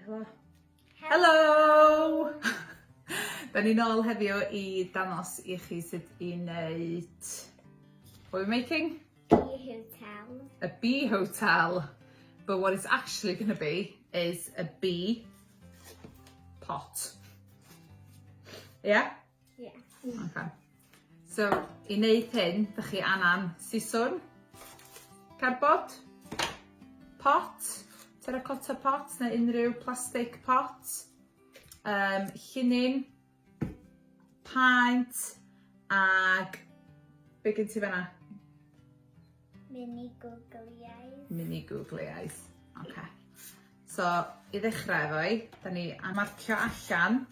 Helo. Helo! Da ni nôl heddiw i dangos i chi sut i wneud... What are we making? Bee hotel. A bee hotel. But what it's actually going to be is a bee pot. Yeah? Yeah. Okay. So, i wneud hyn, dych chi angen siswrn, cardboard, pot, terracotta pot neu unrhyw plastic pot, um, llinyn, paent, ag be gen ti fanna? Mini googly eyes. Mini googly eyes. Okay. So, i ddechrau efo i, da ni am marcio allan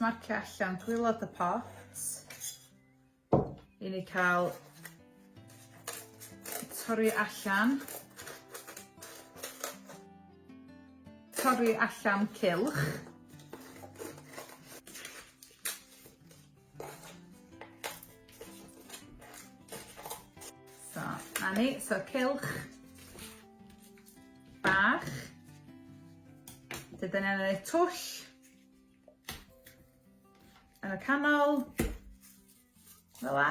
Marcio allan gwylod y pot. I ni cael torri allan. Torri allan cylch. So, na ni. So, cylch bach. Dydyn ni'n gwneud twll yn y canol. Fel la.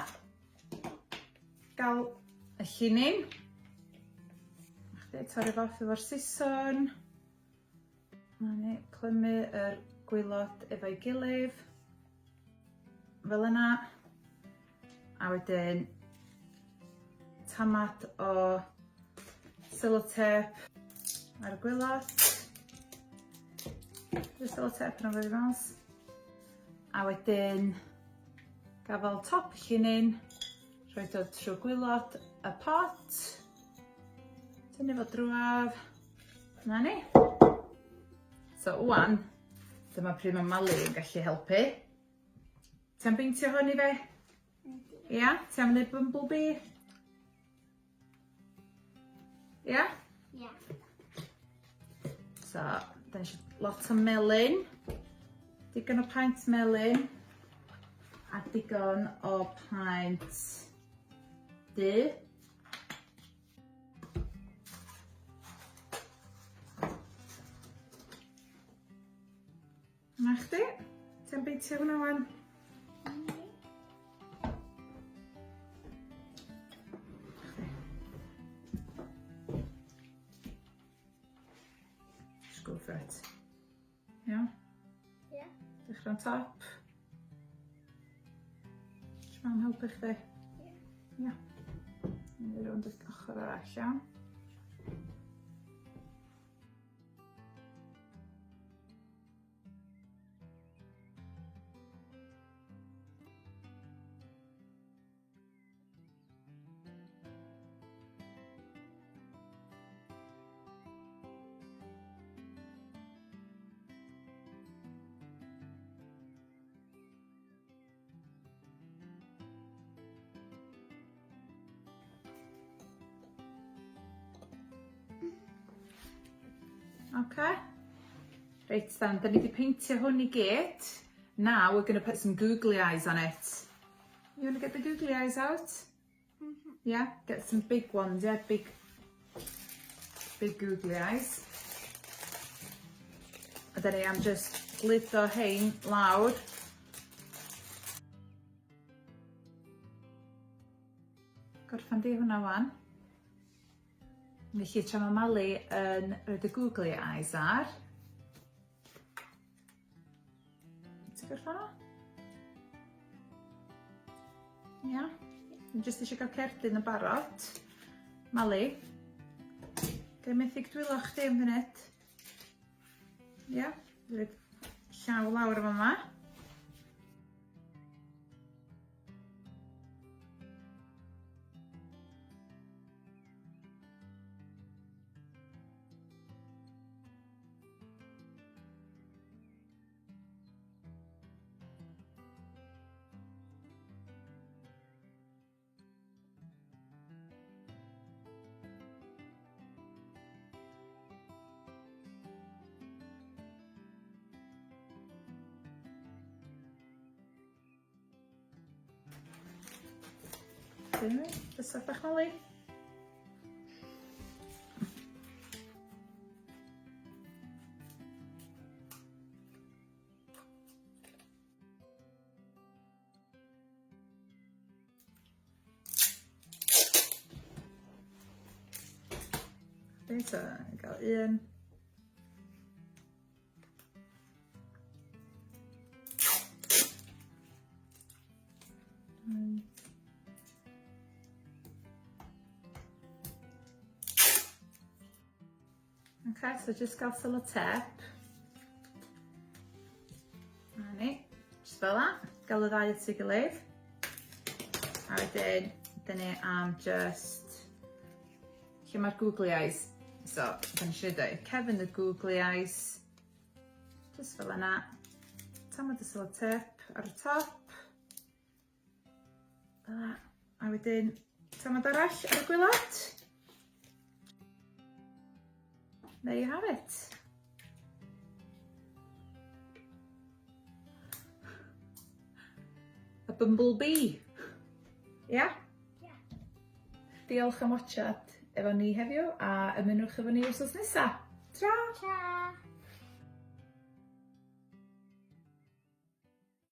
Gael y llinyn. Chdi torri fo off efo'r siswrn. Na ni, clymu yr gwylod efo'i gilydd. Fel yna. A wedyn tamad o sellotape ar y gwylod. Dwi'n sellotape yn o'r mas. A wedyn gafel top y llinyn, rhoi o trwy gwylod y pot, tynnu fo drwaf, Na ni. So ŵan, dyma pryd mae Mali yn gallu helpu. Ti am beintio hwn i fi? Ia? Ti am wneud bumblebee? Ia? Ia. So, da ni eisiau lot o melyn. Digon o paent melyn. A digon o paent du. Na chdi? Ti am beintio hwnna wan? Just go for it. Iawn? Ie. Dechrau'n top. Isio mam helpu chdi? Ie. Ia. Mynd i rownd y ochr arall, iawn? Okay. Reit then, da ni wedi peintio hwn i gyd. Now we're going to put some googly eyes on it. You want to get the googly eyes out? Mm -hmm. Yeah, get some big ones, yeah, big, big googly eyes. A da ni am just gludo hein lawr. Gorffan di hwnna wan. Felly tra mae Mali yn rhoi y googly eyes ar. Ti'n gorffan o? Ia? Dwi'n jyst eisiau cael cerdyn yn barod. Mali, ga i methu dwylo chdi am funud? Ia? Rhaid llaw lawr efo yma. Anyway, bysedd bach Mali. Okay, so gael un. Okay, so just gael sellotape. Na ni. Just fel la. Gael y ddau at ei gilydd. A wedyn, dyn ni am just... Lle mae'r googly eyes? So, dyn ni eisiau dweud Kevin the googly eyes. Just fel yna. Tamad y sellotape ar y top. Fel 'na. A wedyn tamad arall ar y gwilod. There you have it. A bumblebee. Ia? Ia. Diolch am watchad efo ni heddiw a ymunwch efo ni wsos nesa. Tra! Tra!